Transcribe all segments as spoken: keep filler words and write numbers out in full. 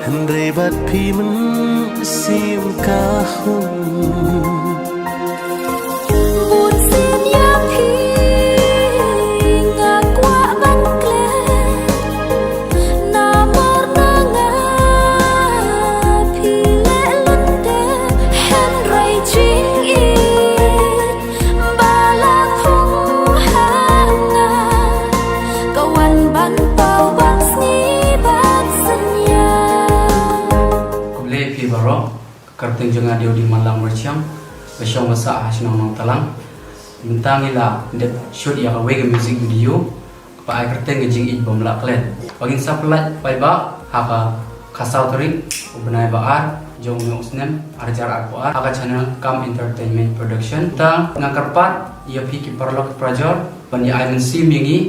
Hynrei bad phi mynsiem ka hung. Bun sien ïa phi nga kwah ban klet. Namar na nga phi leh lyndet. Hynrei jingïeit ba la khum ha nga ka wan ban paw ban sngi ban synñiang. Khublei phi baroh. Ka kyrteng jong nga dei u Ding Mallam Myrchiang, ba shong ba sah ha shnong Nongtalang. Mynta ngi la dep shoot ïa kawei ka music video kaba ai kyrteng Ka Jingïeit Bym Lah Klet, ba ngin sa pynlait paidbah ha ka khatsaw tarik u bnai ba ar jong une u snem ar hajar arphew ar ha ka channel Kam Entertainment Production. Mynta nga kyrpad ïa phi ki paralok ki parajor ban ïa ai mynsiem ïa ngi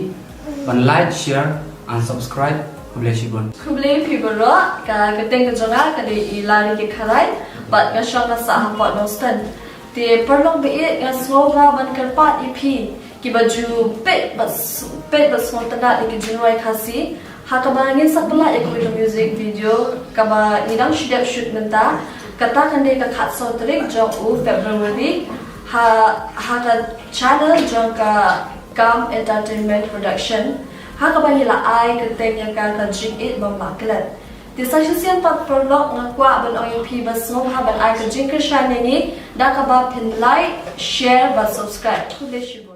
ban like, share and subscribe. Khublei shibun. Khublei phi baroh. Ka kyrteng ka jong nga ka dei i Lariki Kharai bad nga shong nga sah ha Port Nongstoiñ. Te paralok ba ïeit, nga sngewbha ban kyrpad ïa phi kiba ju peit bad s-, peit bad sngewtynnat ïa ki jingrwai Khasi, ha kaba ngin sa pynlait ïa kawei ka music video kaba ngi dang shu dep shoot mynta. Kata kan dei ka khatsaw tarik jong u February ha, ha ka channel jong ka Kam Entertainment Production, ha kaba ngi la ai kyrteng ïa ka Ka Jingïeit Bym Lah Klet. Te sa shisien pat paralok, nga kwah ban ong ïa phi ba sngewbha ban ai ka jingkyrshan ïa ngi da kaba phin like, share bad subscribe. Khublei shibun.